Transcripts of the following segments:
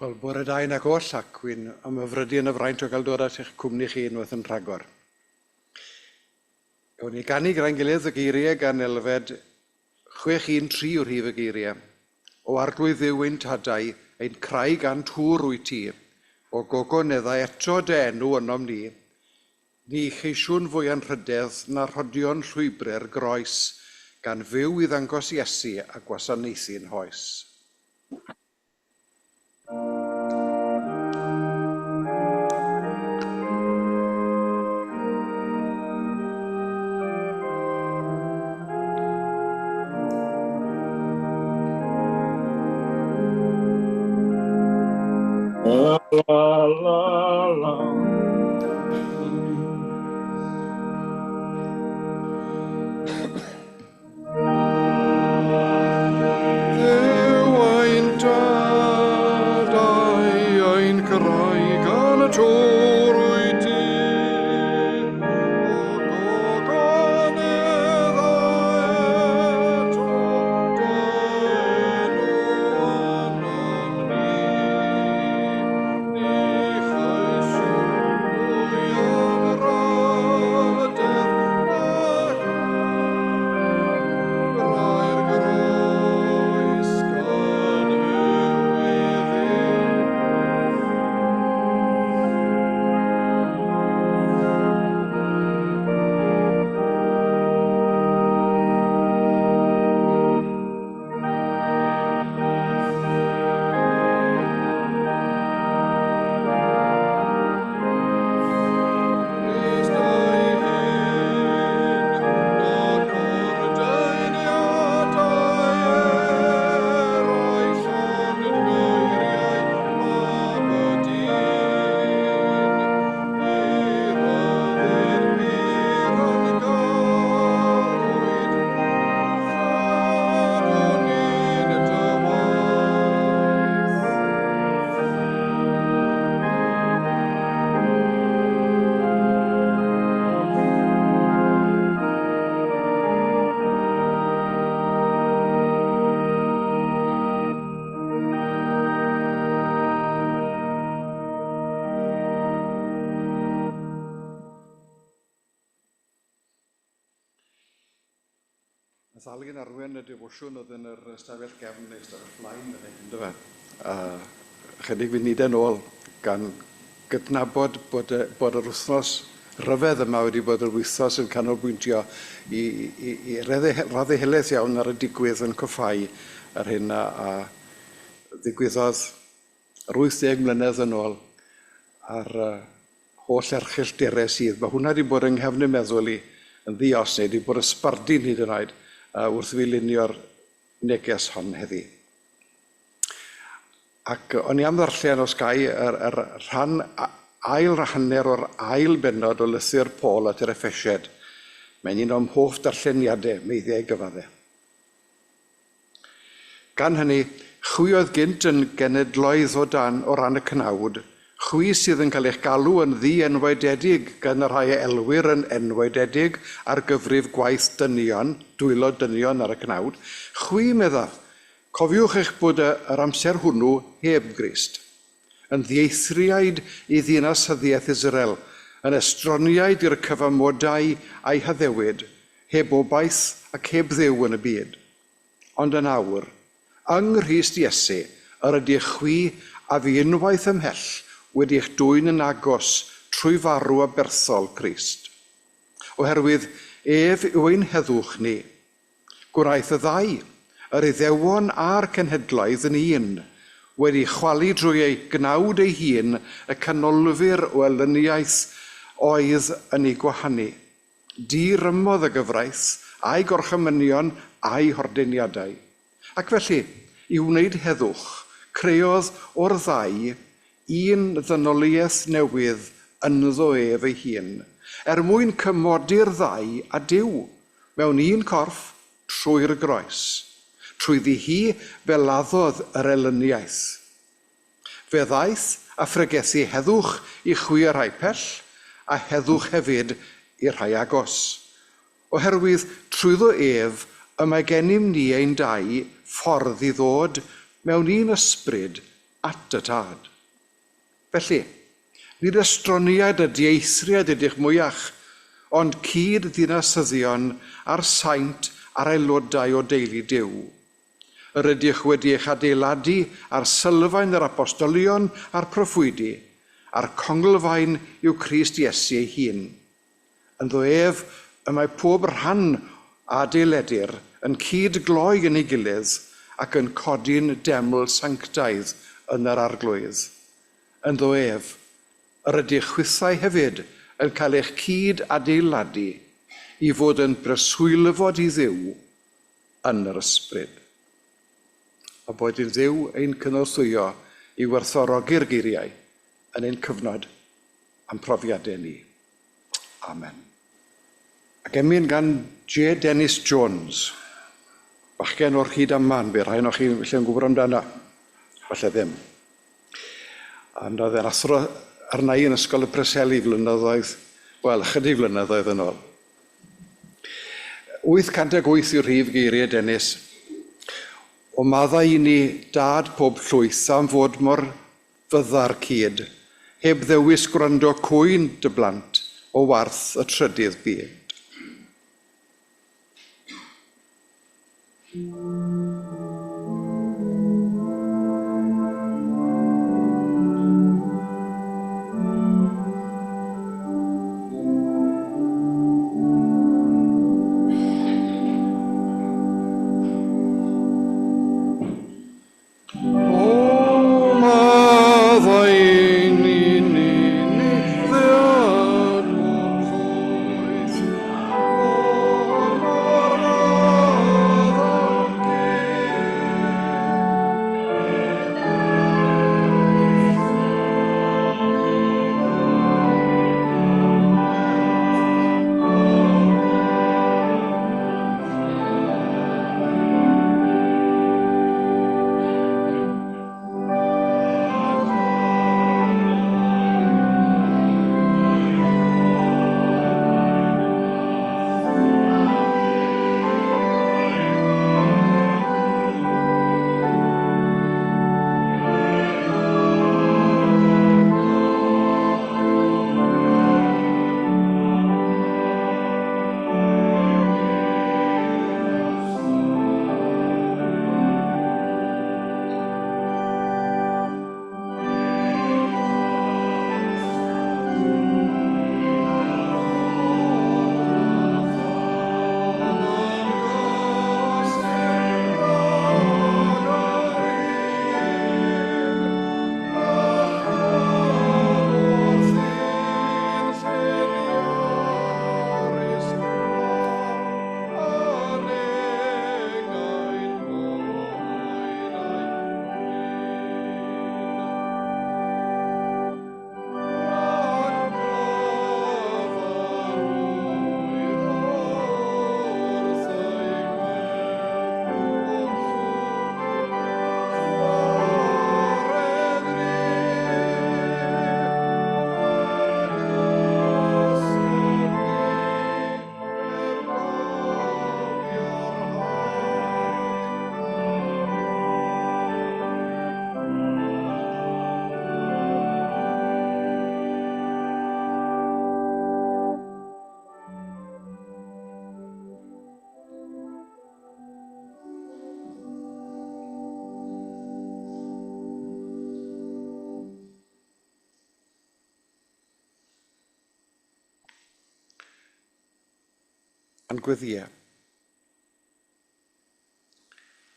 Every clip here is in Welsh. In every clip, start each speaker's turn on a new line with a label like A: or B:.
A: Wel, bore da un ac oll, ac wy'n ymhyfrydu yn y fraint o gael dod at eich cwmni chi unwaith yn rhagor. Gawn ni ganu gyda'n gilydd y geiriau gan Elfed 613 yw rhif y geiriau. O Arglwydd Dduw ein tadau, ein craig a'n tŵr wyt ti, o gogoneddau eto dy enw ynom ni. Ni cheisiwn fwy anrhydedd na rhodion llwybre'r groes, gan fyw i ddangos Iesu a gwasanaethu'n hoes.
B: La la la la.
A: Dduw ein dadau ein craig gan y tŵr wyt ti. O gogoneddau eto dy enw arnom ni. Ni cheisiwn mwy anrhydedd na Rhai'r groes gan fyw i Dduw. Crist ei hun, nac ordeiniadau eraill, ond geiriau Mab y Dyn. Ni ryddir hir yn galwyd, chadwn ni'n dy waith. Nath Alun arwen y defosiwn oedd yn yr ystafell gefn neu ystafell flaen fan hyn, yndyfe? A chydig funudau nôl, gan gydnabod bod, y, bod yr wythnos rhyfedd yma wedi bod yr wythnos yn canolbwyntio i, i, i raddau helaeth iawn ar y digwydd yn coffáu yr hyn a, a ddigwyddodd yr 80 mlynedd yn ôl a'r holl erchyllterau sydd. Mae hwnna wedi bod yng nghefn y meddwl i yn ddi-os, neu wedi bod yn sbardun hyd yn oed wrth i fi lunio'r neges hon heddi. Ac o'n i am ddarllen, os ga i, yr, yr rhan ail hanner o'r ail bennod o lythyr Paul at yr Effesiaid. Mae'n un o'm hoff darlleniadau, meiddiau gyfadde. Gan hynny, chwi oedd gynt yn genedloedd o dan o ran y cnawd, chwi sydd yn cael eich galw yn ddi-enwaededig gan y rhai a elwir yn enwaededig ar gyfrif gwaith dynion, dwylo dynion ar y cnawd, chwi, meddaf, cofiwch eich bod yr amser hwnnw heb Grist, yn ddieithriaid i ddinasyddiaeth Israel, yn estroniaid i'r cyfamodau a'i haddewid, heb obaith ac heb Dduw yn y byd. Ond yn awr, yng Nghrist Iesu, yr ydych chwi a fi unwaith ymhell wedi eich dwyn yn agos trwy farw aberthol Crist. Oherwydd ef yw ein heddwch ni. Gwnaeth y ddau, yr Iddewon a'r cenhedloedd, yn un, wedi chwalu drwy ei gnawd ei hun y canolfur o elyniaeth oedd yn eu gwahanu. Di-rymodd y gyfraith, a'i gorchymynion, a'i hordeiniadau. Ac felly, i wneud heddwch, creodd o'r ddau un ddynoliaeth newydd ynddo ef ei hun, er mwyn cymodi'r ddau â Duw, mewn un corff, trwy'r groes. Trwyddi hi fe laddodd yr elyniaeth. Fe ddaeth a phregethu heddwch i chwi y rhai pell, a heddwch hefyd i'r rhai agos. Oherwydd trwyddo ef y mae gennym ni ein dau ffordd i ddod mewn un ysbryd at y Tad. Felly, nid estroniaid a dieithriaid ydych mwyach, ond cyd-ddinasyddion a'r saint a'r aelodau o deulu Duw. Yr ydych wedi eich adeiladu ar sylfaen yr apostolion a'r proffwydi, a'r conglfaen yw Crist Iesu ei hun. Ynddo ef y mae pob rhan a adeiledir yn cyd-gloi yn ei gilydd ac yn codi'n deml sanctaidd yn yr Arglwydd. Ynddo ef, yr ydych chwithau hefyd yn cael eich cyd-adeiladu i fod yn breswylfod i Dduw yn yr Ysbryd. A boed i'n Dduw ein cynorthwyo i werthfawrogi'r geiriau yn ein cyfnod a'n profiadau ni. Amen. Ac emyn gan J Dennis Jones, bachgen o'r Rhydaman, bydd rhai ohonoch chi felly yn gwybod amdano, falle ddim. Ond oedd e'n athro arna i yn Ysgol y Preseli flynyddoedd, wel, ychydig flynyddoedd yn ôl. 808 yw'r rhif geiriau Dennis. O maddau i ni dad pob llwyth am fod mor Fyddar cyd, heb ddewis gwrando cwyn dy blant o warth y trydydd byd. A'n gweddïau.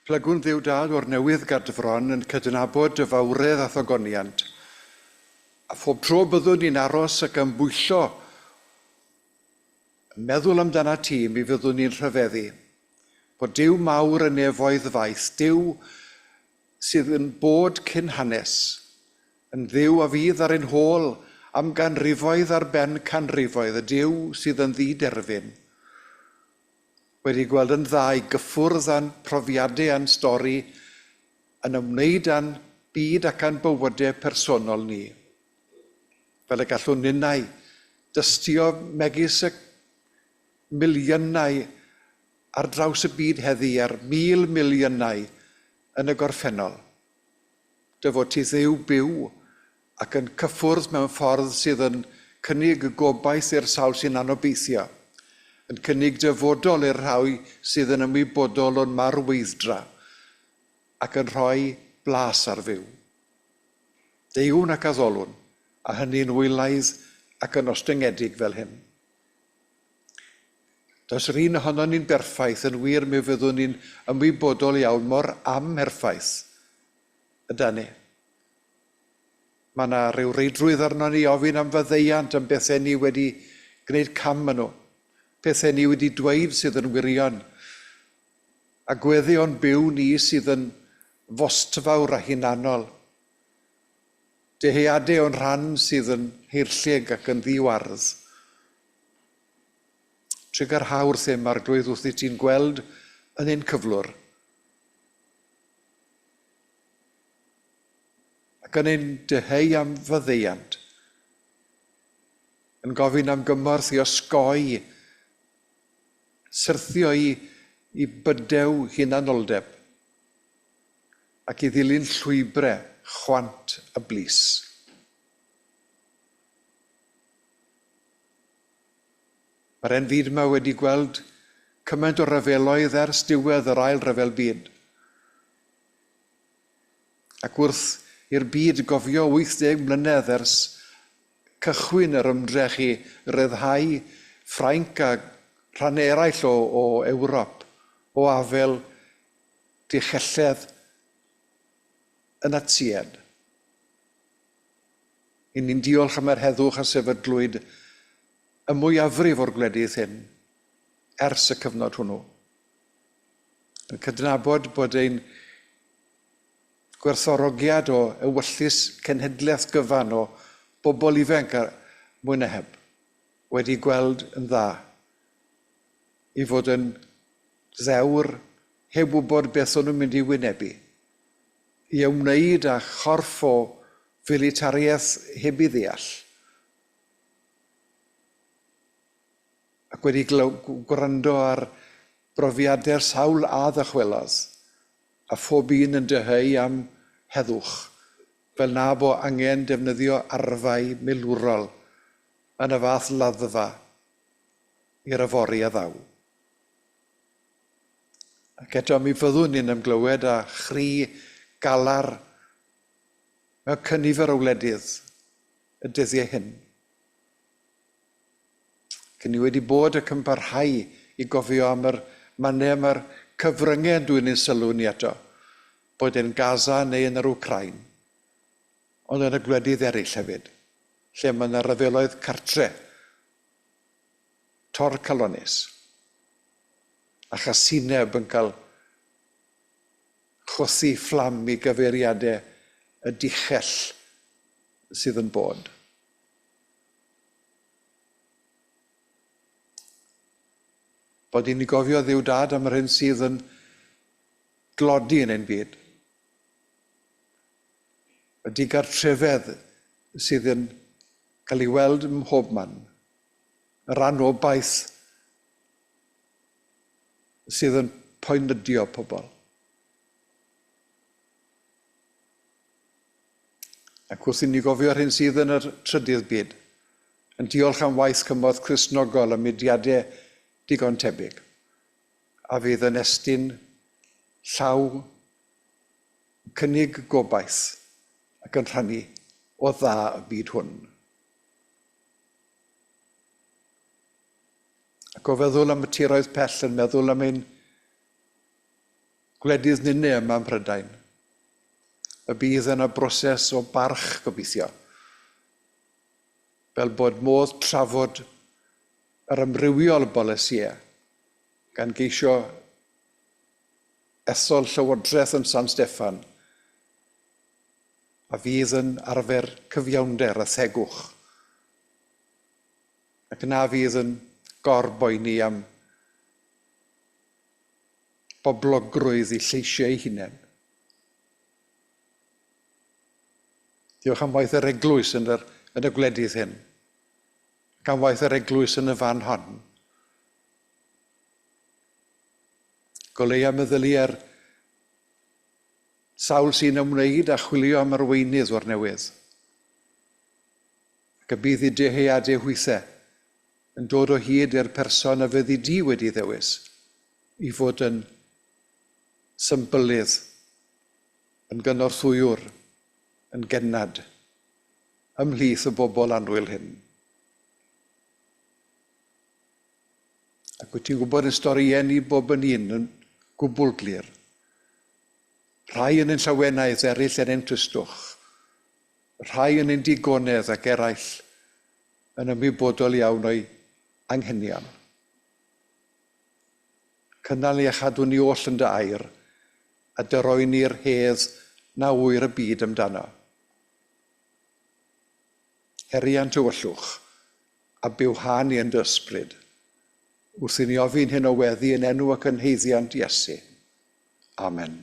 A: Plygwn Dduw Dad o'r newydd gadfron yn cydnabod dy fawredd a'th ogoniant. A phob tro byddwn ni'n aros ac ymbwyllo yn meddwl amdanat ti, mi fyddwn ni'n rhyfeddu bod Duw mawr y nefoedd faith, Duw sydd yn bod cyn hanes, yn Dduw a fydd ar ein hôl am ganrifoedd ar ben canrifoedd, y Duw sydd yn ddi-derfyn, wedi gweld yn dda i gyffwrdd â'n profiadau a'n stori yn ymwneud â'n byd ac â'n bywydau personol ni. Fel y gallwn ninnau dystio megis y miliynau ar draws y byd heddi a'r miliynau yn y gorffennol. dy fod ti Dduw byw ac yn cyffwrdd mewn ffordd sydd yn cynnig gobaith i'r sawl sy'n anobeithio, yn cynnig dyfodol i'r rhai sydd yn ymwybodol o'n marweidd-dra, ac yn rhoi blas ar fyw. Deuwn ac addolwn, a hynny'n wylaidd ac yn ostyngedig fel hyn. Does yr un ohonon ni'n berffaith, yn wir mi fyddwn ni'n ymwybodol iawn mor amherffaith ydan ni. Mae yna rhyw reidrwydd arnon ni ofyn am faddeuant am bethau ni wedi gwneud cam â nhw, pethau ni wedi dweud sydd yn wirion, a gweddi o'n byw ni sydd yn fostfawr a hunanol, dyheadau o'n rhan sydd yn heirllig ac yn ddi-wardd. Trugarha wrthym, Arglwydd, wrth i ti'n gweld yn ein cyflwr, ac yn ein dyheu am faddeuant, yn gofyn am gymorth i osgoi syrthio i, i bydew hunanoldeb ac i ddilyn llwybrau chwant a blys. Mae'r hen fyd yma wedi gweld cymaint o ryfeloedd ers diwedd yr Ail Ryfel Byd. Ac wrth i'r byd gofio 80 mlynedd ers cychwyn yr ymdrech i ryddhau Ffrainc a rhannau eraill o, o Ewrop o afael dichelledd y Natsïaid. Yn ni'n diolch am yr heddwch a sefydlwyd y mwyafrif o'r gwledydd hyn ers y cyfnod hwnnw. Yn cydnabod bod ein gwerthfawrogiad o ewyllys cenhedlaeth gyfan o bobl ifanc a mwy na heb wedi gweld yn dda i fod yn ddewr heb wybod beth o'n nhw'n mynd i wynebu, i ymwneud â chorff o filitariaeth heb ei ddeall, ac wedi gwrando ar brofiadau'r sawl a ddychwelodd, a phob un yn dyheu am heddwch, fel na bo angen defnyddio arfau milwrol yn y fath laddfa i'r yfory a ddaw. Ac eto mi fyddwn ni'n ymglywed â chri galar mewn cynifer o wledydd y dyddiau hyn. Ac ni wedi bod ac yn parhau i gofio am yr mannau mae'r cyfryngau yn dwyn ein sylw ni ato, boed yn Gaza neu yn yr Wcráin, ond yn y gwledydd eraill hefyd, lle mae yna ryfeloedd cartre, torcalonnus, a chasineb yn cael chwythu fflam i gyfeiriadau y dichell sydd yn bod. Bod i ni gofio Dduw Dad am yr hyn sydd yn dlodi yn ein byd. Y digartrefedd sydd yn cael ei weld ym mhob man. Yr anobaith sydd yn poenydio pobl. Ac wrth i ni gofio'r hyn sydd yn yr trydydd byd, yn diolch am waith cymorth Cristnogol a mudiadau digon tebyg, a fydd yn estyn llaw, cynnig gobaith ac yn rhannu o dda y byd hwn. Ac o feddwl am y tiroedd pell yn meddwl am ein gwledydd ninne yma ym Mhrydain, y bydd yna broses o barch gobeithio, fel bod modd trafod yr amrywiol bolisïau, gan geisio ethol llywodraeth yn San Steffan a fydd yn arfer cyfiawnder a thegwch, ac na fydd yn gor-boeni am boblogrwydd eu lleisiau eu hunain. Diolch am waith yr eglwys yn, yr, yn y gwledydd hyn, ac am waith yr eglwys yn y fan hon. Goleia meddyliau'r Sawl sy'n ymwneud â chwilio am arweinydd o'r newydd. Ac y bydd eu dyheadau hwythau yn dod o hyd i'r person a fyddi di wedi ddewis i fod yn symbylydd, yn gynorthwywr, yn gennad, ymhlith y bobl annwyl hyn. Ac wyt ti'n gwybod yn storïau ni bob yn un yn gwbl glir. Rhai yn ein llawenydd, eraill yn ein tristwch. Rhai yn ein digonedd ac eraill yn ymwybodol iawn o'i anghenion. Cynnal ni a chadw ni oll yn dy air, a dyroi ni'r hedd na ŵyr y byd amdano. Heria'n tywyllwch, a bywha ni yn dy ysbryd, wrth i ni ofyn hyn o weddi yn enw ac yn haeddiant Iesu. Amen.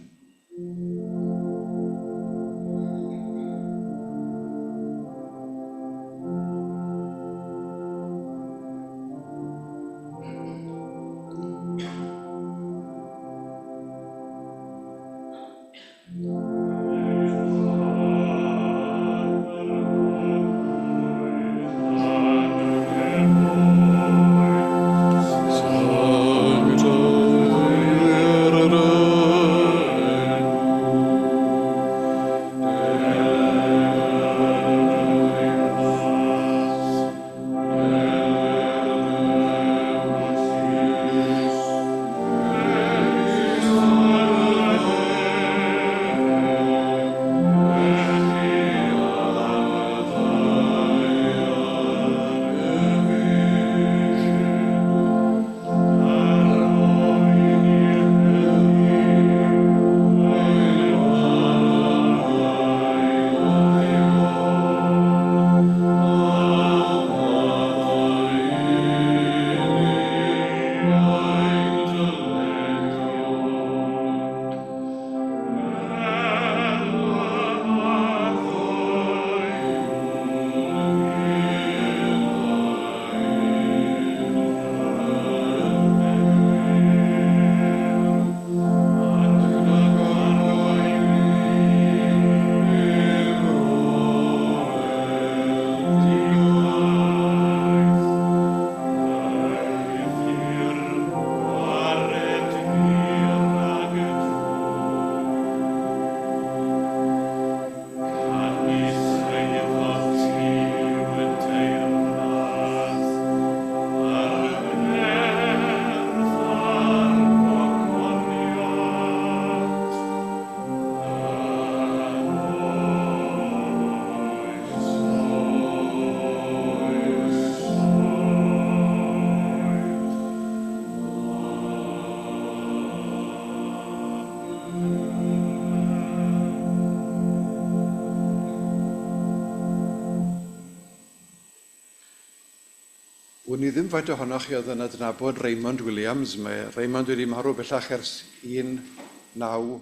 A: Wn i ddim faint ohonoch chi oedd yn adnabod Raymond Williams. Mae Raymond wedi marw bellach ers 1990.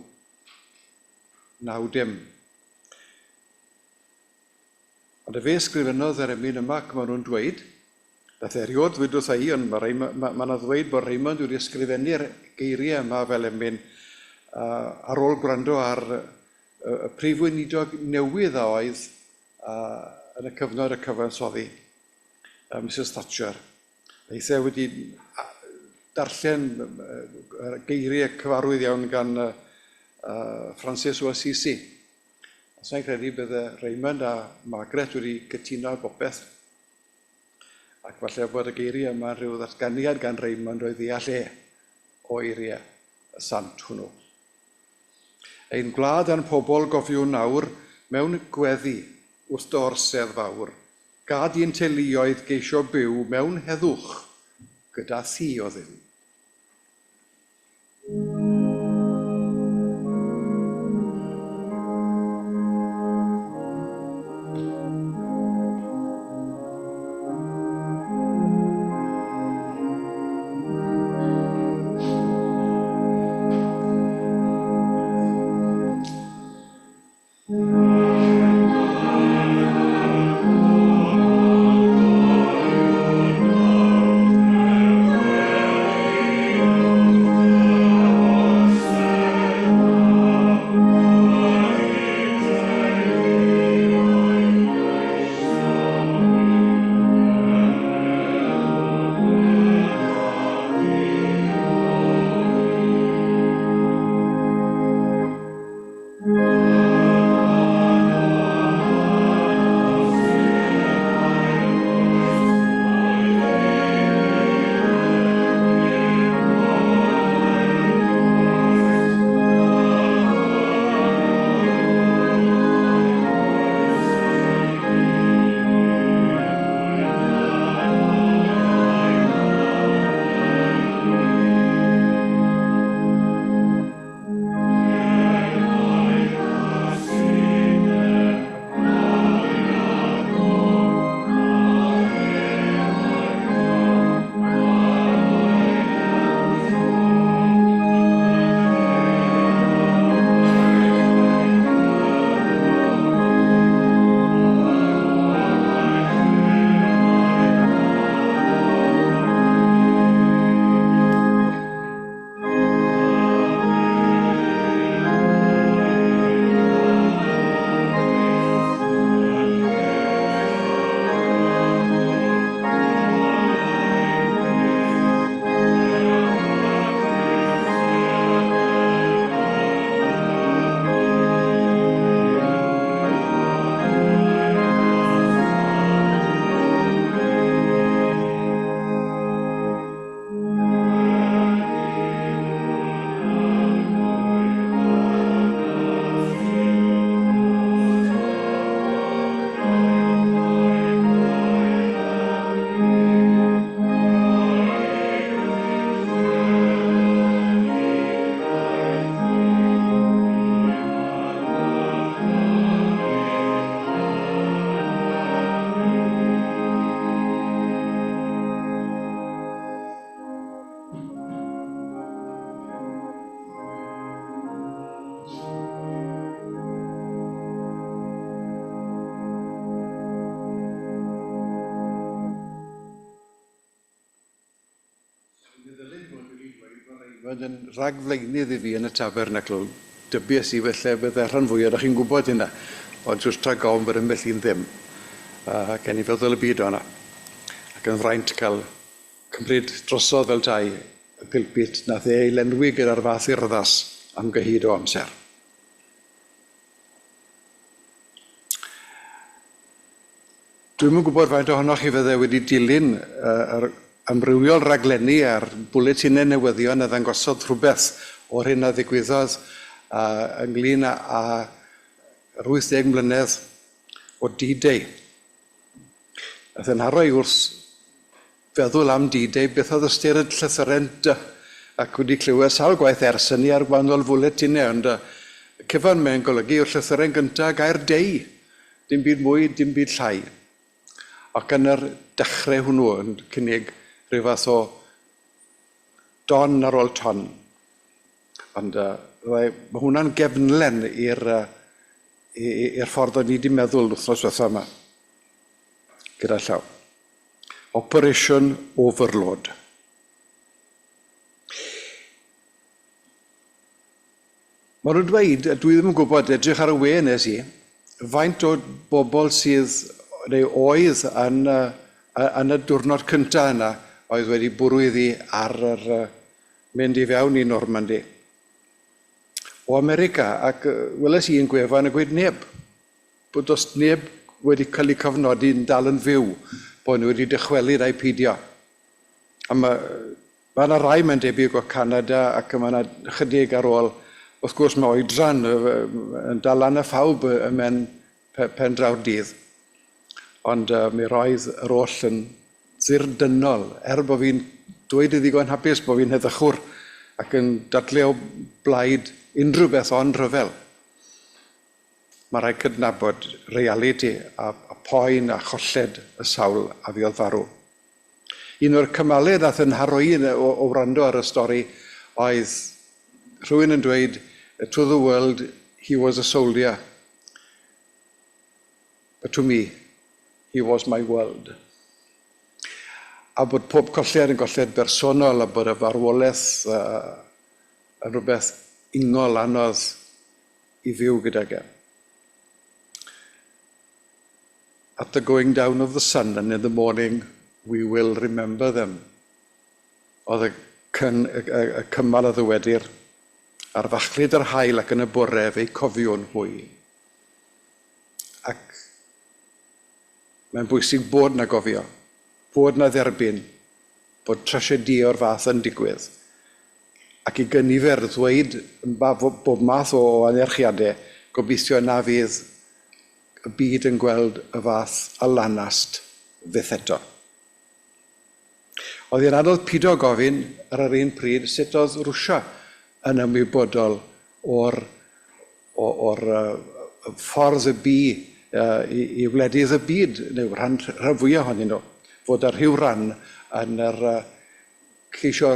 A: Ond y fe ysgrifennodd yr emyn yma ac maen nhw'n dweud, nath e erioed ddweud wrtha i, ond mae ma, ma 'na ddweud bod Raymond wedi ysgrifennu'r geiriau yma fel emyn ar ôl gwrando ar y prif weinidog newydd a oedd yn y cyfnod y cyfansoddi, Mrs Thatcher. Aeth e wedi darllen geiriau cyfarwydd iawn gan Francis o Assisi. A sa'n credu bydde Raymond a Margaret wedi cytuno ar bopeth. Ac falle bod y geiriau yma yn rhyw ddatganiad gan Raymond o'i ddeall e o eiriau y sant hwnnw. Ein gwlad a'n pobl gofiwn nawr mewn gweddi wrth dy orsedd fawr. Gad i'n teuluoedd geisio byw mewn heddwch gyda thi, o Dduw. Mi ddylid fod wedi dweud bod Raymond yn rhagflaenydd i fi yn y Tabernacl. Dybies i felly bydde rhan fwyaf o'ch chi'n gwybod hynna, ond jyst rhag ofn bod ambell un ddim. Gen i feddwl y byd o'na. Ac yn fraint cael cymryd drosodd fel tai y pulpit nath e ei lenwi gyda'r fath urddas am gyhyd o amser. Dwi'm yn gwybod faint ohonoch chi fydde wedi dilyn yr amrywiol raglenni a'r bwletinau newyddion a ddangosodd rhywbeth o'r hyn a ddigwyddodd ynglyn â'r 80 mlynedd o D-Day. Nath e'n nharo i wrth feddwl am D-Day, beth oedd ystyr y llythyren D? Ac wedi clywed sawl gwaith ers hynny ar gwahanol fwletinau, ond y cyfan mae'n golygu yw'r llythyren gyntaf, gair Day. Dim byd mwy, dim byd llai. Ac yn yr dechrau hwnnw yn cynnig rhyw fath o don ar ôl ton. Ond uh, mae hwnna'n gefnlen i'r uh, i'r ffordd o'n i wedi meddwl wythnos diwetha yma. Gyda llaw. Operation Overload. Maen nhw'n dweud, a dwi ddim yn gwybod, edrych ar y we nes i, faint o bobl sydd, neu oedd yn, yn y diwrnod cyntaf yna, oedd wedi bwrw iddi ar yr, mynd i fewn i Normandy. O America, ac weles i un gwefan yn gweud neb, bod does neb wedi cael eu cofnodi yn dal yn fyw, bod nhw wedi dychwelyd ai peidio. A mae, mae yna rai mae'n debyg o Canada ac mae yna chydig ar ôl. Wrth gwrs mae oedran yn dal lan â phawb ym mhen, pen draw'r dydd. Ond uh, mi roedd yr oll yn ddirdynol, er bod fi'n dweud yn ddigon hapus bod fi'n heddychwr ac yn dadle o blaid unrhyw beth ond rhyfel. Mae rhaid cydnabod realiti a, a poen a cholled y sawl a fuodd farw. Un o'r cymalau nath yn nharo i o, o wrando ar y stori oedd rhywun yn dweud to the world he was a soldier but to me he was my world. A bod pob colled yn golled bersonol a bod y farwolaeth uh, yn rhywbeth ingol anodd i fyw gydag e. At the going down of the sun and in the morning we will remember them. Oedd y, cyn, y, y, y cymal a ddywedir ar fachlud yr haul ac yn y bore fe'i cofiwn hwy. Ac mae'n bwysig bod na gofio, bod na dderbyn, bod trasiedi o'r fath yn digwydd, ac i gynifer ddweud bob math o anerchiadau, gobeithio na fydd y byd yn gweld y fath a lanast fyth eto. Oedd hi'n anodd pido gofyn ar yr un pryd sut oedd Rwsia yn ymwybodol o'r, o'r ffordd y bu i, i wledydd y byd, neu rhan, rhan fwyaf ohonyn nhw, fod ar rhyw ran yn yr ceisio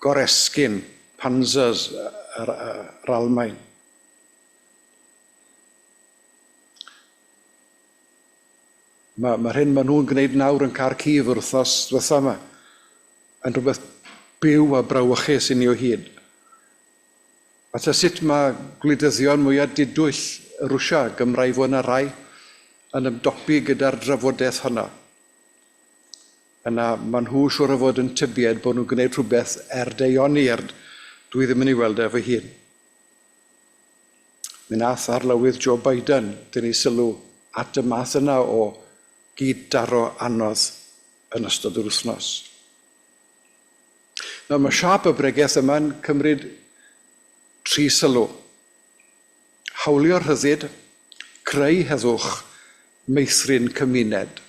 A: goresgyn panzers yr, yr Almaen. Mae'r ma hyn maen nhw'n gwneud nawr yn Kharkiv yr wythnos diwetha yma yn rhywbeth byw a brawychus i ni o hyd. A ta sut mae gwleidyddion mwyaf didwyll Rwsia, Gymraeg fwy na rai, yn ymdopi gyda'r drafodaeth honno. Yna maen nhw siŵr o fod yn tybied bod nhw'n gwneud rhywbeth er daioni, er dwi ddim yn ei weld e fy hun. Mi nath arlywydd Joe Biden dynnu sylw at y math yna o gyd-daro anodd yn ystod yr wythnos. Nawr mae siâp y bregeth yma'n cymryd tri sylw. Hawlio rhyddid, creu heddwch, meithrin cymuned.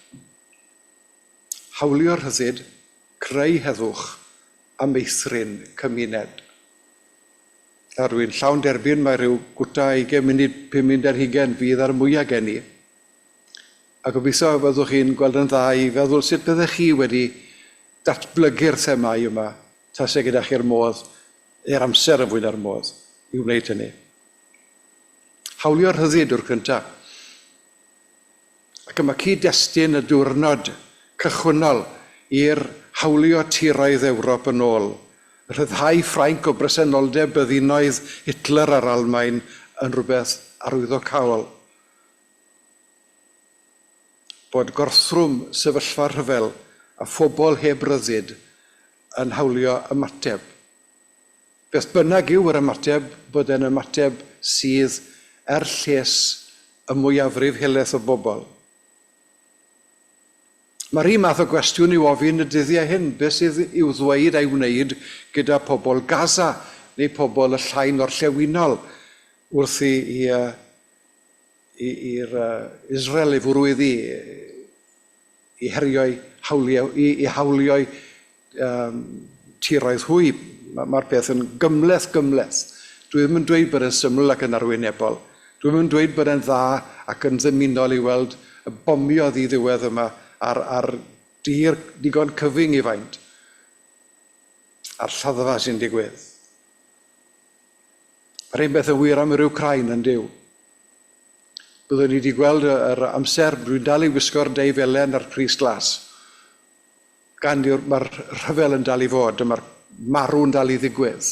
A: Hawlio rhyddid, creu heddwch a meithrin cymuned. A rwy'n llawn derbyn mae rhyw gwta ugain munud, pum munud ar hugain fydd ar y mwyaf gen i. A gobeithio fyddwch chi'n gweld yn dda i feddwl sut byddech chi wedi datblygu'r themâu yma tase gyda chi'r modd, neu'r amser yn fwy na'r modd, i wneud hynny. Hawlio rhyddid yw'r cyntaf. Ac yma cyd-destun y diwrnod cychwynnol i'r hawlio tiroedd Ewrop yn ôl, rhyddhau Ffrainc o bresenoldeb byddinoedd Hitler a'r Almaen yn rhywbeth arwyddocaol. Bod gorthrwm sefyllfa rhyfel a phobl heb ryddid yn hawlio ymateb. Beth bynnag yw yr ymateb, bod e'n ymateb sydd er lles y mwyafrif helaeth o bobl. Mae'r un math o gwestiwn i'w ofyn y dyddiau hyn, beth sydd i'w ddweud a'i wneud gyda pobl Gaza neu pobl y llain orllewinol wrth i, i, i, i'r Israel ei fwrw iddi i herio'i hawliau, i, i hawlio'i um, tiroedd hwy. Mae'r ma peth yn gymleth gymleth. Dwi ddim yn dweud bod e'n syml ac yn arwynebol. Dwi ddim yn dweud bod e'n dda ac yn ddymunol i weld y bomio ddiddiwedd yma ar, ar dir digon cyfyng i faint a'r lladdfa sy'n digwydd. Mae'r un beth yn wir am yr Wcrain yn dyw. Byddwn ni wedi gweld yr amser, dwi'n dal i wisgo'r dei felen a'r crys glas. Gan yw'r, mae'r rhyfel yn dal i fod, mae'r marw'n dal i ddigwydd,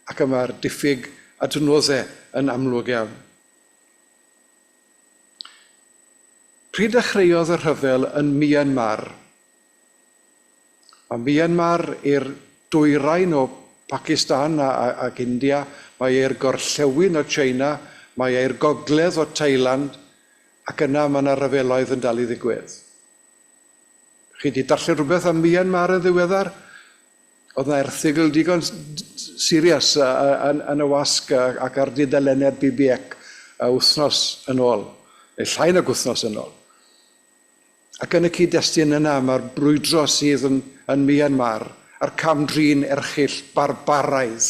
A: ac y mae'r diffyg adnoddau yn amlwg iawn. Pryd dechreuodd y rhyfel yn Myanmar? Mae Myanmar i'r dwyrain o Pakistan ac India, mae e'r gorllewin o China, mae e'r gogledd o Thailand, ac yna mae yna ryfeloedd yn dal i ddigwydd. Chi 'di darllen rhywbeth am Myanmar yn ddiweddar? Oedd 'na erthygl digon serious yn, yn y wasg ac ar dudalennau'r BBEC wythnos yn ôl, neu llai nag wythnos yn ôl. Ac yn y cyd-destun yna, mae'r brwydro sydd yn, yn Myanmar a'r cam-drin erchyll barbaraidd.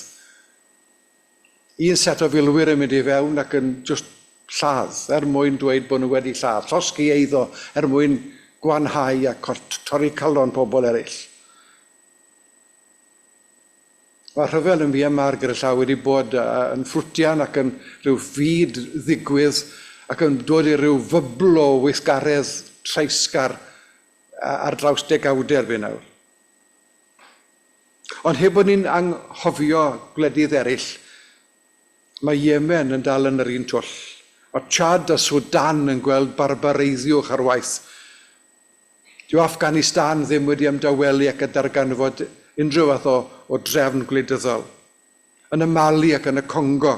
A: Un set o filwyr yn mynd i fewn ac yn just lladd, er mwyn dweud bod nhw wedi lladd, llosgi eiddo er mwyn gwanhau a torri calon pobl eraill. Mae rhyfel yn Myanmar gyda llaw wedi bod yn ffrwtian ac yn rhyw fyd ddigwydd ac yn dod i ryw fybl o weithgaredd treisgar ar draws degawdau erbyn nawr. Ond heb bod ni'n anghofio gwledydd eraill, Mae Yemen yn dal yn yr un twll. Mae Chad a Sudan yn gweld barbareiddiwch ar waith. Dyw Afghanistan ddim wedi ymdawelu ac yn darganfod unrhyw fath o, o drefn gwleidyddol. Yn y Mali ac yn y Congo,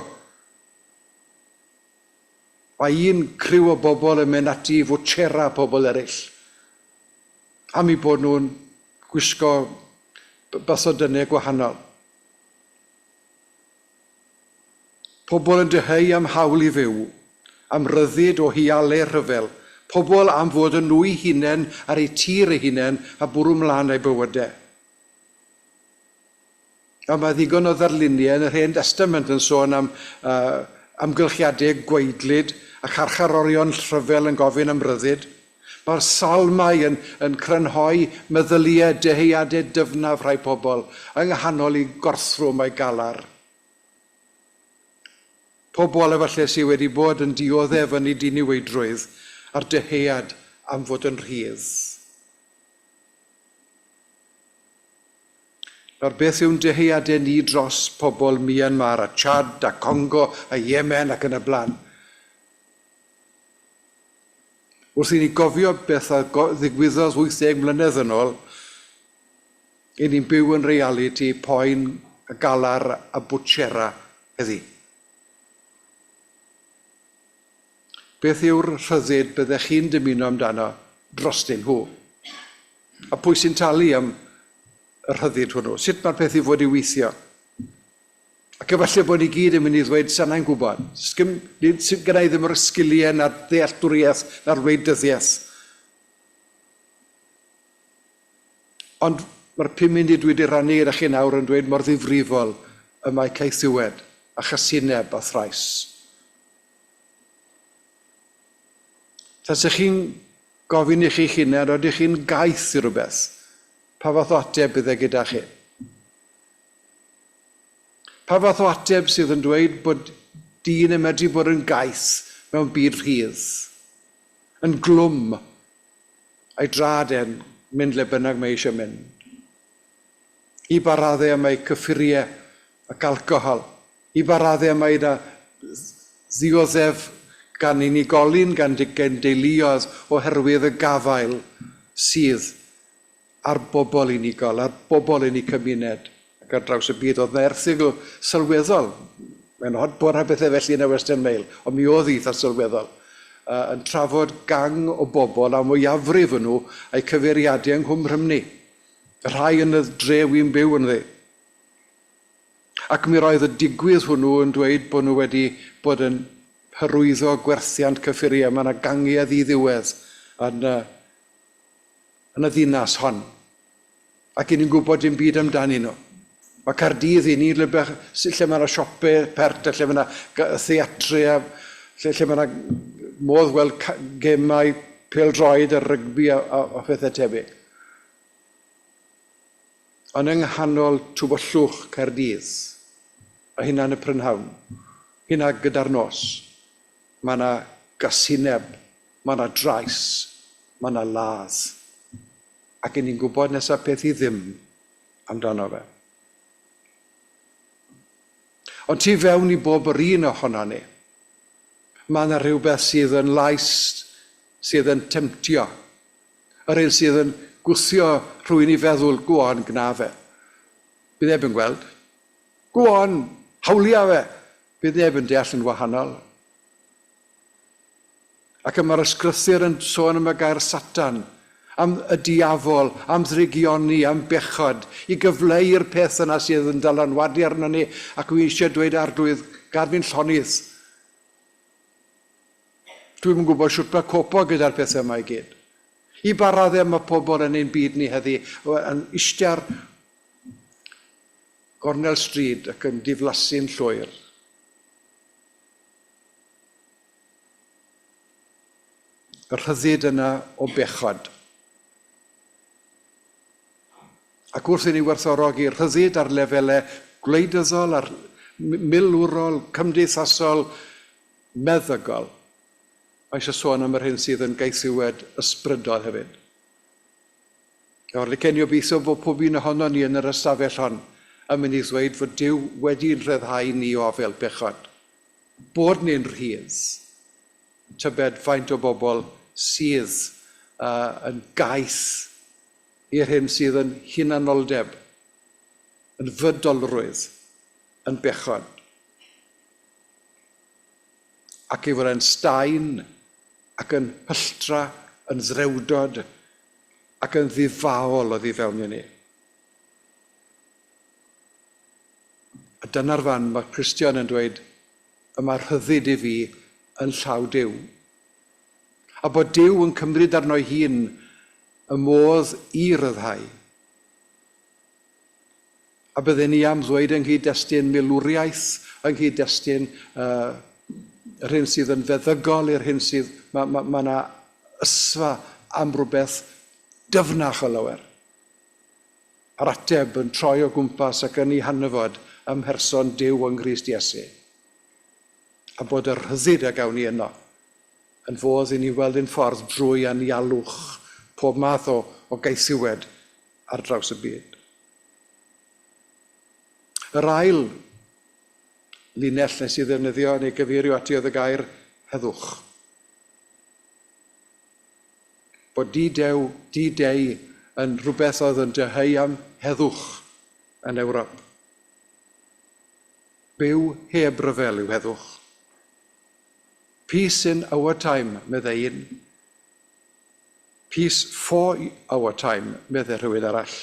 A: mae un criw o bobl yn mynd ati i fwtshera pobl eraill am eu bod nhw'n gwisgo bathodynnau gwahanol. Pobl yn dyheu am hawl i fyw, am ryddid o hualau rhyfel, pobl am fod yn nhw'u hunain ar eu tir eu hunain a bwrw mlaen â'u bywydau. A mae ddigon o ddarluniau yn yr Hen Destament yn sôn am uh, amgylchiadau gwaedlyd a charcharorion rhyfel yn gofyn am ryddid. Mae'r salmau yn, yn crynhoi meddyliau dyheuadau dyfnaf rhai pobl yng nghanol eu gorthrwm a'u galar. Pobl efallai sydd wedi bod yn dioddef yn eu diniweidrwydd a'r dyhead am fod yn rhydd. Nawr, beth yw'n dyheadau ni dros pobl Myanmar a Chad a Congo a Yemen ac yn y blaen? Wrth i ni gofio beth a ddigwyddodd 80 mlynedd yn ôl, i ni'n byw yn realiti poen a galar a bwtsiera heddi. Beth yw'r rhyddid byddech chi'n dymuno amdano drostyn nhw? A pwy sy'n talu am y rhyddid hwnnw? Sut mae'r peth i fod i weithio? Ac efallai bod ni gyd yn mynd i ddweud, sa na'n gwybod. Sgym, gyda i ddim yr sgiliau na'r ddealltwriaeth na'r wleidyddiaeth. Ond mae'r 5 munud dwi wedi rannu gyda chi nawr yn dweud mor ddifrifol y mae caethiwed a chasineb a thrais. Tasech chi'n gofyn i chi'ch hunain, ydych chi'n gaeth i rywbeth? Pa fath o ateb bydde gyda chi? Pa fath o ateb sydd yn dweud bod dyn yn medru bod yn gaeth mewn byd rhydd, yn glwm, a'i drad e'n mynd le bynnag mae eisiau mynd? I ba raddau y mae cyffuriau ac alcohol? I ba raddau y mae yna ddioddef gan unigolyn, gan deuluoedd oherwydd y gafael sydd ar bobl unigol, ar bobl yn eu cymuned ac ar draws y byd. Oedd yna erthygl sylweddol, mae'n od bod rhai bethau felly yn y Western Mail, ond mi oedd eitha sylweddol, yn trafod gang o bobl a mwyafrif yn nhw a'u cyfeiriadau yng Nghwm Rhymni, y rhai yn y dre wy'n byw ynddi. Ac mi roedd y digwydd hwnnw yn dweud bod nhw wedi bod yn hyrwyddo gwerthiant cyffuriau, mae yna gangiau ddiddiwedd yn yn y ddinas hon, ac 'y ni'n gwybod dim byd amdanyn nhw. Mae Caerdydd i ni lle, lle mae yna siopau pert a lle mae yna theatru a lle, lle mae yna modd weld gemau pêl-droed a rygbi a, a, a phethau tebyg. Ond yng nghanol tywyllwch Caerdydd, a hynna yn y prynhawn, hynna gyda'r nos, mae yna gasineb, mae yna drais, Mae 'na ladd. Ac 'yn ni'n gwybod nesa peth i ddim amdano fe. Ond tu fewn i bob yr un ohonon ni, mae 'na rhywbeth sydd yn lais sydd yn temtio. Yr un sydd yn gwthio rhywun i feddwl, go on, gna fe. Bydd neb yn gweld. Go on, hawlia fe. Bydd neb yn deall yn wahanol. Ac y mae'r Ysgrythur yn sôn am y gair Satan, am y diafol, am ddrygioni, am bechod, i gyfleu'r peth yna sydd yn dylanwadu arnon ni, ac wi eisiau dweud, Arglwydd, gad fi'n llonydd. Dwi'm yn gwybod shwt mae copo gyda'r pethau yma i gyd. I ba raddau mae pobl yn ein byd ni heddi yn eistedd ar gornel stryd ac yn diflasu'n llwyr. Y rhyddid yna o bechod. Ac wrth i ni werthfawrogi rhyddid ar lefelau gwleidyddol, ar milwrol, cymdeithasol, meddygol, mae eisiau sôn am yr hyn sydd yn gaethiwed ysbrydol hefyd. Nawr, licen i obeithio bod pob un ohonon ni yn yr ystafell hon yn mynd i ddweud fod Duw wedi'n rhyddhau ni o afael bechod. Bod ni'n rhydd. Tybed faint o bobl sydd yn gaeth i'r hyn sydd yn hunanoldeb, yn fydolrwydd, yn bechod. Ac ei fod e'n staen ac yn hylltra, yn ddrewdod ac yn ddifaol oddi fewn i ni. A dyna'r fan mae Cristion yn dweud, y mae rhyddid i fi yn llaw Duw. A bod Duw yn cymryd arno'i hun y modd i ryddhau. A bydden ni am ddweud yng nghyd-destun milwriaeth, yng nghyd-destun uh, yr hyn sydd yn feddygol i'r hyn sydd... Mae ma, ma yna ysfa am rhywbeth dyfnach o lawer. A'r ateb yn troi o gwmpas ac yn ei hanfod ym mherson Duw yng Nghrist Iesu. A bod y rhyddid a gawn ni yno yn fodd i ni weld ein ffordd drwy anialwch pob math o, o gaethiwed ar draws y byd. Yr ail linell nes i ddefnyddio neu gyfeirio ati oedd y gair heddwch. Bod di-dew, di-dei yn rhywbeth oedd yn dyheu am heddwch yn Ewrop. Byw heb ryfel yw heddwch. Peace in our time, meddai un. Peace for our time, meddai rhywun arall.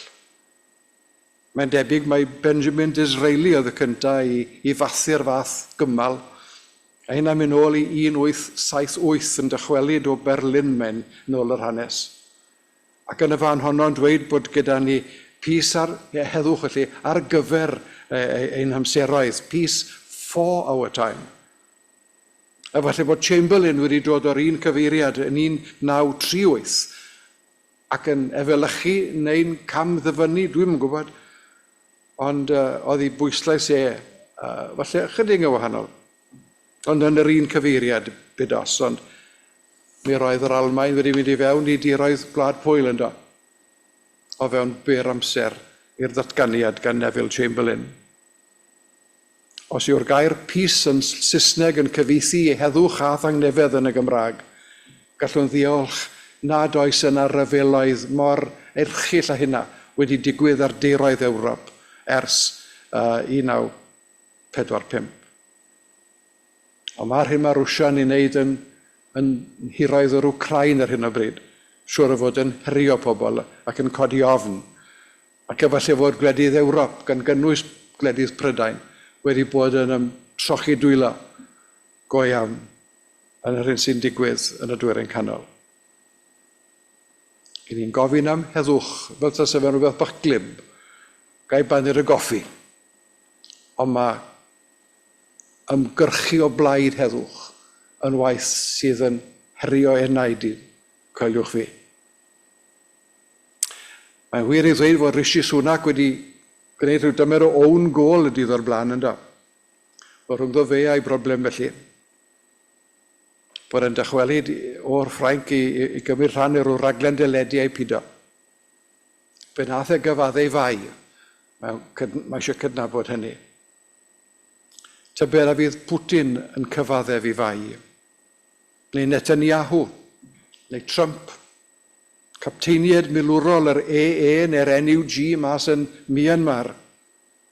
A: Mae'n debyg mai Benjamin Disraeli oedd y cyntaf i, i fathu'r fath gymal, a hynna'n mynd nôl i 1878 yn dychwelyd o Berlin mae'n nôl yr hanes. Ac yn y fan honno yn dweud bod gyda ni peace ar, heddwch felly, ar gyfer ein hamseroedd, peace for our time. A falle bod Chamberlain wedi dod o'r un cyfeiriad yn 1938 ac yn efelychu neu'n cam-ddyfynnu, dwi'm yn gwybod, ond uh, oedd ei bwyslais e uh, falle ychydig yn wahanol, ond yn yr un cyfeiriad byd os, ond mi roedd yr Almaen wedi mynd i fewn i diroedd Gwlad Pwyl yndo, o fewn byr amser i'r ddatganiad gan Neville Chamberlain. Os yw'r gair peace yn Saesneg yn cyfieithu i heddwch a thangnefedd yn y Gymraeg, gallwn ddiolch nad oes yna ryfeloedd mor erchyll â hynna wedi digwydd ar diroedd Ewrop ers 1945. Ond mae'r hyn mae Rwsia yn ei wneud yn, yn nhiroedd yr Wcrain ar hyn o bryd, siŵr o fod yn herio pobl ac yn codi ofn. Ac efallai fod gwledydd Ewrop, gan gynnwys gwledydd Prydain, wedi bod yn ymtrochi dwylo go iawn yn yr hyn sy'n digwydd yn y Dwyrain Canol. I ni'n gofyn am heddwch, fel tase fe'n rhywbeth bach glib, gai baned o goffi. Ond mae ymgyrchu o blaid heddwch yn waith sydd yn herio enaid i, coeliwch fi. Mae'n wir i ddweud fod Rishi Sunak wedi gwneud rhyw dymer o own goal y dydd o'r blaen, yndo? Wel, rhwngddo fe a'i broblem felly. Bod e'n dychwelyd o'r Ffrainc i, i, i gymryd rhan i rhyw raglen deledu a'i pido. Fe nath e gyfadde ei fai. Mae, mae eisiau cydnabod hynny. Tybed a fydd Putin yn cyfaddef i fai? Neu Netanyahu? Neu Trump? Capteiniaid milwrol yr AA neu'r NUG mas yn Myanmar,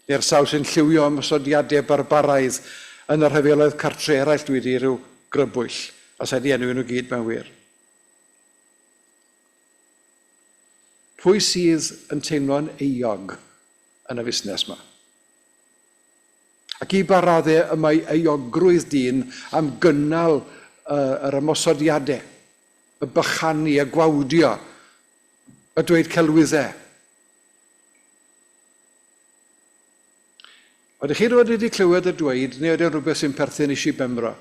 A: neu'r sawl sy'n lliwio ymosodiadau barbaraidd yn y rhyfeloedd cartre eraill dwi wedi rhyw grybwyll, a sa i 'di enwi nhw gyd mae'n wir. Pwy sydd yn teimlo'n euog yn y fusnes 'ma? Ac i ba raddau y mae euogrwydd dyn am gynnal yr ymosodiadau, y bychanu, y gwawdio, y dweud celwyddau? Ydych chi rioed wedi clywed y dweud, neu ydy o'n rhywbeth sy'n perthyn i Sir Benfro,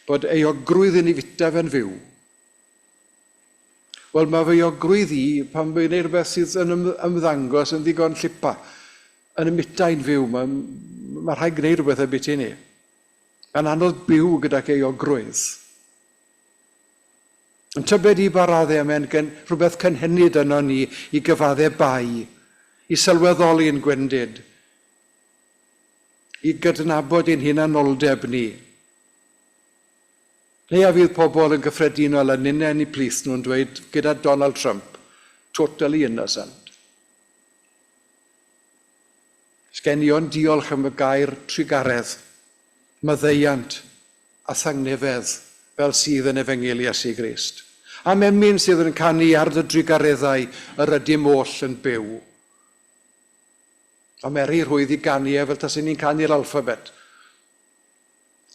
A: bod euogrwydd yn ei fita fe'n fyw? Wel, mae fy euogrwydd i, pan mae'n gwneud rhywbeth sydd yn ymddangos yn ddigon llipa, yn y mitau'n fyw, mae, mae rhaid gwneud rhywbeth ambiti ni. Mae'n anodd byw gydag euogrwydd. Yn tybed i ba raddau mae'n gen, rhywbeth cynhenid yno ni i gyfadde bai, i sylweddoli'n gwendid, i gydnabod ein hunanoldeb ni. Neu a fydd pobl yn gyffredinol a ninnau yn eu plith nhw'n dweud gyda Donald Trump, totally innocent. Sgen i ond diolch am y gair trugaredd, maddeuant a thangnefedd fel sydd yn Efengyl Iesu Grist. Am emyn sydd yn canu ar dy drugareddau yr ydym oll yn byw. A meri rhwydd i ganu e fel taswn ni'n canu'r alffabet.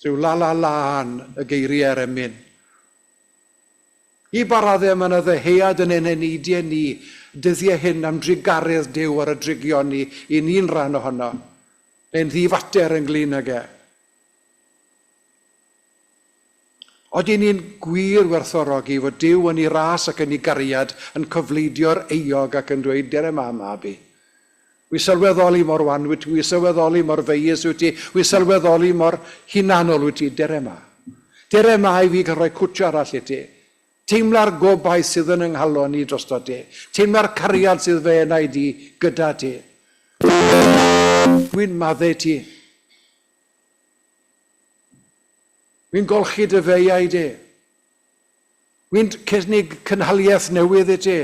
A: Rhyw la la la'n y geiriau a'r emyn. I ba raddau mae yna ddyhead yn ein heneidiau ni dyddiau hyn am drugaredd Duw ar y drygioni i ni'n rhan ohono, neu'n ddifater ynglŷn ag e? Odyn ni'n gwir werthfawrogi fod Duw yn ei ras ac yn ei gariad yn cofleidio'r euog ac yn dweud, Dere 'ma, mab i. Wi sylweddoli mor wan wyt ti, wi sylweddoli mor feius wyt ti, wi sylweddoli mor hunanol wyt ti, dere 'ma. Dere 'ma i fi gael rhoi cwtsh arall i ti. Teimla'r gobaith sydd yn 'y nghalon i drostot ti. Teimla'r cariad sydd fy enaid i gyda ti. Wi'n maddau ti. Wi'n golchi dy feiau di. Wi'n cynnig cynhaliaeth newydd i ti.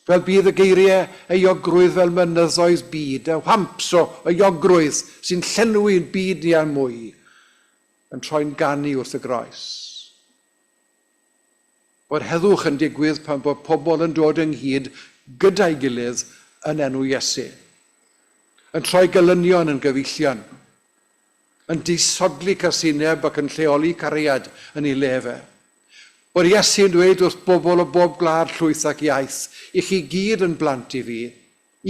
A: Fel bydd y geiriau euogrwydd fel mynyddoedd byd, y whamps o euogrwydd sy'n llenwi'n byd ni a mwy, yn troi'n ganu wrth y groes. Bod heddwch yn digwydd pan bod pobl yn dod ynghyd gyda'i gilydd yn enw Iesu. Yn troi gelynion yn gyfeillion. Yn disodli casineb ac yn lleoli cariad yn ei le fe. Bod Iesu'n dweud wrth bobl o bob gwlad, llwyth ac iaith, I chi gyd yn blant i fi,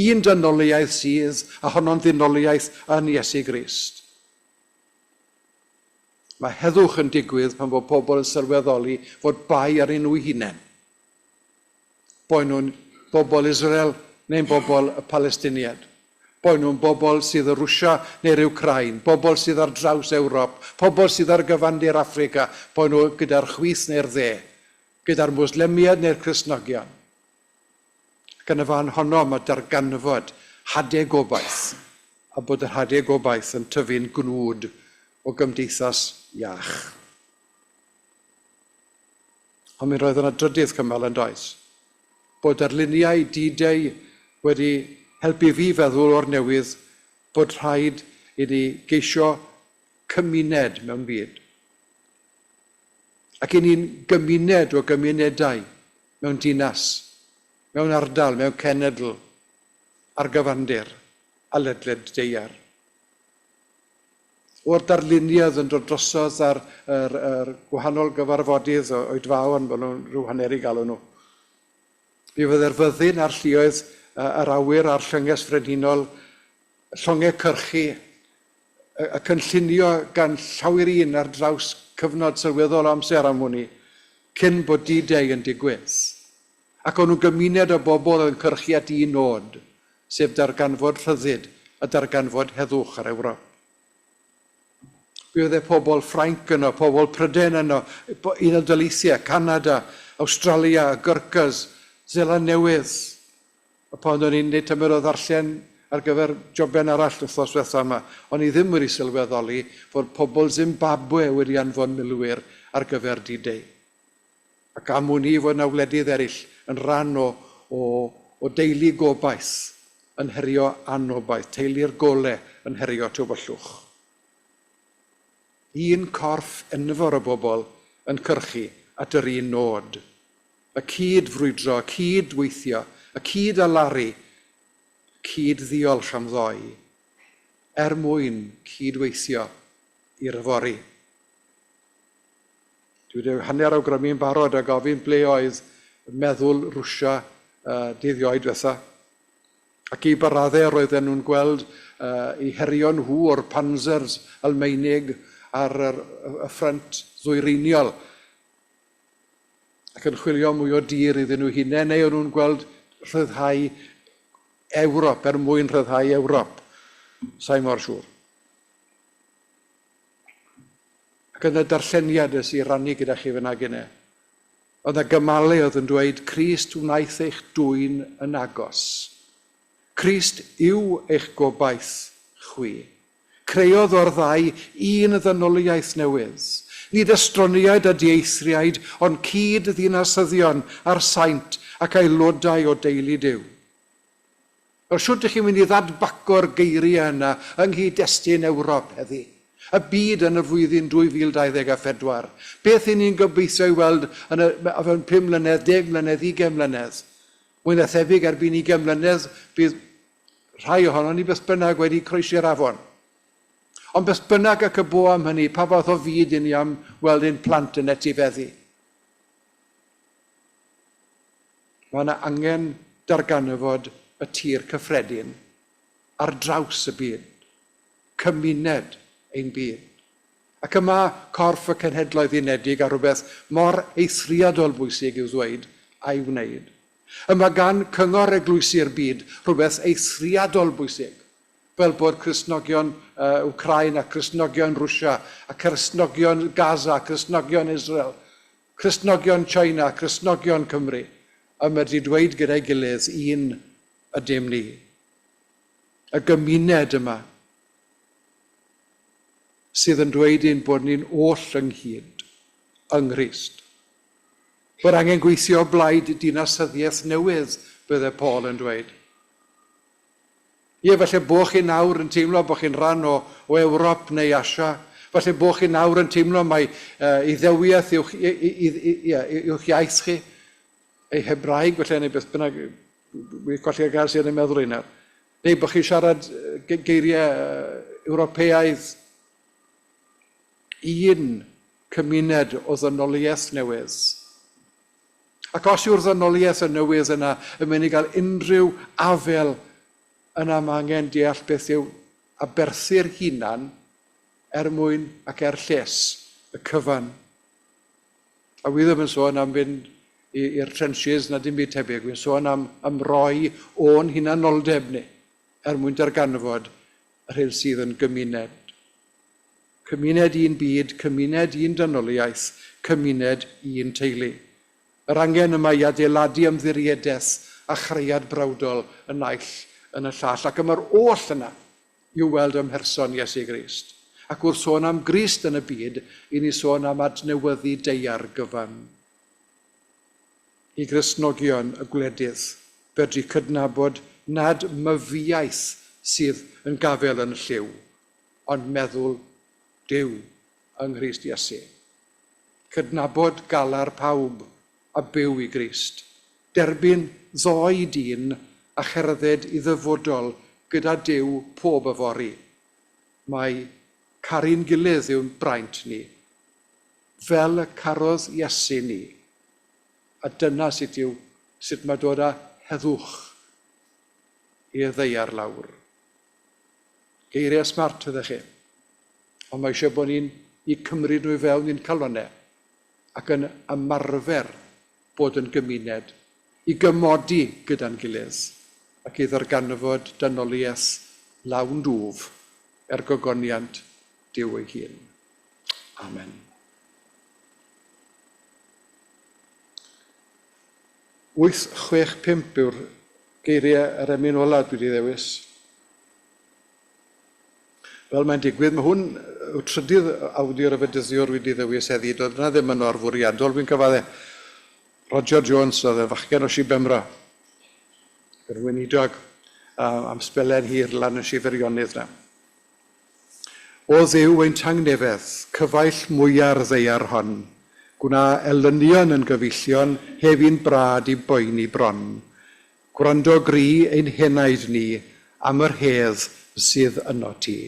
A: un dynoliaeth sydd, a honno'n ddynoliaeth yn Iesu Grist. Mae heddwch yn digwydd pan fo pobl yn sylweddoli fod bai arnyn nhw'u hunain. Boen nhw'n bobl Israel neu'n bobl y Palestiniaid. Boen nhw'n bobl sydd yn Rwsia neu'r Wcráin, bobl sydd ar draws Ewrop, pobl sydd ar gyfandir Affrica, boen nhw gyda'r chwith neu'r dde, gyda'r Mwslemiaid neu'r Cristnogion. Ac yn y fan honno mae darganfod hadau gobaith, a bod yr hadau gobaith yn tyfu'n gnwd o gymdeithas iach. Ond mi roedd yna drydydd cymal yn does? Bod darluniau D-Day wedi helpu fi feddwl o'r newydd bod rhaid i ni geisio cymuned mewn byd. Ac i ni'n gymuned o gymunedau mewn dinas, mewn ardal, mewn cenedl, ar gyfandir a ledled daear. O'r darluniau yn dod drosodd ar yr, yr gwahanol gyfarfodydd o oedfaon, maen nhw'n rhyw hanner i galw nhw. Mi fydde'r fyddin a'r lluoedd yr awyr a'r llynges frenhinol, llongau cyrchu, y cynllunio gan llawer un ar draws cyfnod sylweddol o amser am hwn i, cyn bod D-Day yn digwydd. Ac o'n nhw'n gymuned o bobl oedd yn cyrchu at un nod, sef darganfod rhyddid a darganfod heddwch ar Ewrop. Mi oedd pobl Ffrainc yno, pobl Prydain yno, Unol Daleithiau, Canada, Awstralia, y Gurkhas, Seland Newydd. A pan o'n i'n neud tymer o ddarllen ar gyfer joben arall wythnos ddiwetha yma, o'n i ddim wedi sylweddoli fod pobl Zimbabwe wedi anfon milwyr ar gyfer D-Day. Ac am wn i fod yna wledydd eraill yn rhan o, o, o deulu gobaith yn herio anobaith, teulu'r gole yn herio tywyllwch. Un corff enfawr o bobl yn cyrchu at yr un nod. Y cyd-frwydro, y cyd-weithio, y cyd-alaru, y cyd-ddiolch am ddoe, er mwyn cyd-weithio i'r yfory. Dwi wedi hanner awgrymu'n barod a gofyn ble oedd meddwl Rwsia uh, dydd Iau diwetha. Ac i ba raddau roedden nhw'n gweld uh, eu herio nhw o'r Panzers Almaenig ar yr, y ffrynt ddwyreiniol ac yn chwilio mwy o dir iddyn nhw hunain, neu o'n nhw'n gweld rhyddhau Ewrop er mwyn rhyddhau Ewrop? Sa'i mor siŵr. Ac yn y darlleniad nes i rannu gyda chi fyna gynne, oedd yna gymalau oedd yn dweud, Crist wnaeth eich dwyn yn agos. Crist yw eich gobaith chwi. Creodd o'r ddau un ddynoliaeth newydd. Nid estroniaid a dieithriaid, ond cyd-ddinasyddion a'r saint ac aelodau o deulu Duw. Wel, shwt dych chi'n mynd i ddadbaco'r geiriau yna yng nghyd-destun Ewrop heddi? Y byd yn y flwyddyn 2024? Beth y'n ni'n gobeithio ei weld yn y, o fewn pum mlynedd, deg mlynedd, ugain mlynedd? Mwy na thebyg erbyn ugain mlynedd bydd Rhai ohonon ni beth bynnag wedi croesi'r afon. Ond beth bynnag ac y bo am hynny, pa fath o fyd i ni am weld ein plant yn etifeddu? Mae yna angen darganfod y tir cyffredin ar draws y byd, cymuned ein byd. Ac y mae corff y Cenhedloedd Unedig â rhywbeth mor eithriadol bwysig i'w ddweud a'i wneud. Y mae gan Cyngor Eglwysi'r Byd rhywbeth eithriadol bwysig, fel bod Cristnogion Wcráin a Christnogion Rwsia a Christnogion Gaza a Christnogion Israel, Cristnogion China a Christnogion Cymru yn medru dweud gyda'i gilydd un ydym ni. Y gymuned yma sydd yn dweud ein bod ni'n oll ynghyd yng Nghrist. Bod angen gweithio o blaid dinasyddiaeth newydd, bydde Paul yn dweud. Ie, falle bo chi nawr yn teimlo bod chi'n rhan o, o Ewrop neu Asia. Falle bo chi nawr yn teimlo mai uh, Iddewiaeth yw'ch, yw'ch iaith chi, ei Hebraeg falle, neu beth bynnag, wi'n colli y gair sydd yn y meddwl i nawr. Neu bod chi'n siarad geiriau Ewropeaidd. Un cymuned o ddynoliaeth newydd. Ac os yw'r ddynoliaeth y newydd yna yn mynd i gael unrhyw afel, yna mae angen deall beth yw aberthu'r hunan er mwyn ac er lles y cyfan. A wi ddim yn sôn am fynd i'r trenches na dim byd tebyg, wi'n sôn am ymroi o'n hunanoldeb ni er mwyn darganfod yr hyn sydd yn gymuned. Cymuned un byd, cymuned un dynoliaeth, cymuned un teulu. Yr angen yma i adeiladu ymddiriedaeth a chreiad brawdol y naill yn y llall, ac y mae'r oll yna i'w weld ym mherson Iesu Grist. Ac wrth sôn am Grist yn y byd, i ni sôn am adnewyddu daear gyfan. I Gristnogion y gwledydd fedru cydnabod nad myfiaeth sydd yn gafael yn y lliw, ond meddwl Duw yng Nghrist Iesu. Cydnabod galar pawb a byw i Grist. Derbyn ddoe dyn a cherdded i ddyfodol gyda Duw pob yfory. Mai caru'n gilydd yw'n braint ni. Fel y carodd Iesu ni. A dyna sut yw, sut mae dod â heddwch i'r ddaear lawr. Geiriau smart ydych chi. Ond mae eisiau bod ni'n eu cymryd nhw i fewn i'n calonnau ac yn ymarfer bod yn gymuned, i gymodi gyda'n gilydd ac i ddarganfod dynoliaeth lawn dwf er gogoniant Duw ei hun. Amen. 865 yw'r geiriau yr emyn olaf dwi wedi ddewis. Fel mae'n digwydd, mae hwn yw trydydd awdur y Fedyddiwr wedi ddewis heddi. Doedd yna ddim yn orfwriadol, fi'n cyfadde. Roger Jones oedd yn fachgen o Sir Benfro. Yr weinidog am sbelen hir lan yn Sir Feirionnydd na. O Dduw ein tangnefedd, cyfaill mwya'r ddaear hon, gwna elynion yn gyfeillion heb un brad i boeni bron. Gwrando gri ein henaid ni am yr hedd sydd ynot ti.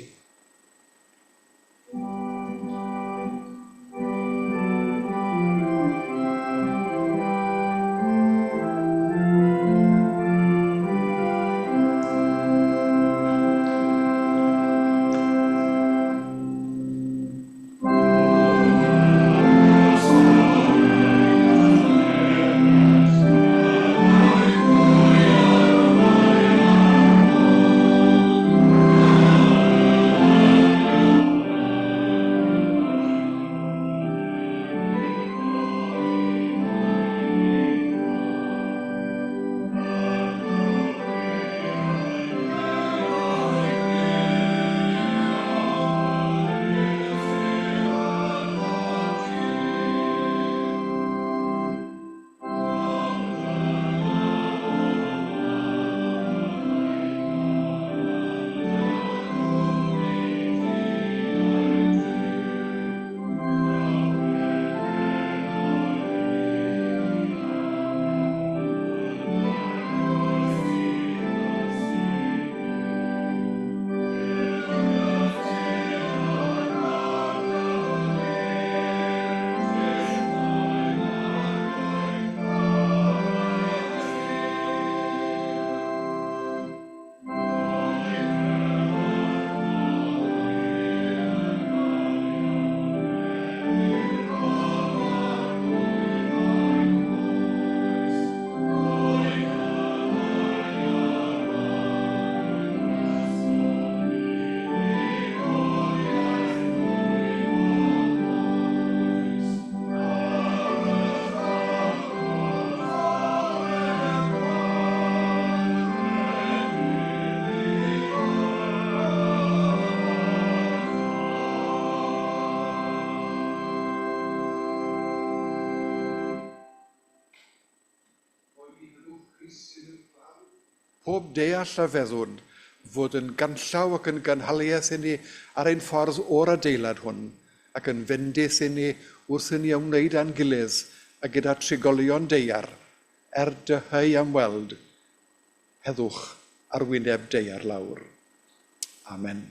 A: Pob deall a feddwn fod yn ganllaw ac yn gynhaliaeth inni ar ein ffordd o'r adeilad hwn, ac yn fendith inni wrth i ni ymwneud â'n gilydd a gyda trigolion daear, er dyheu am weld heddwch ar wyneb daear lawr. Amen.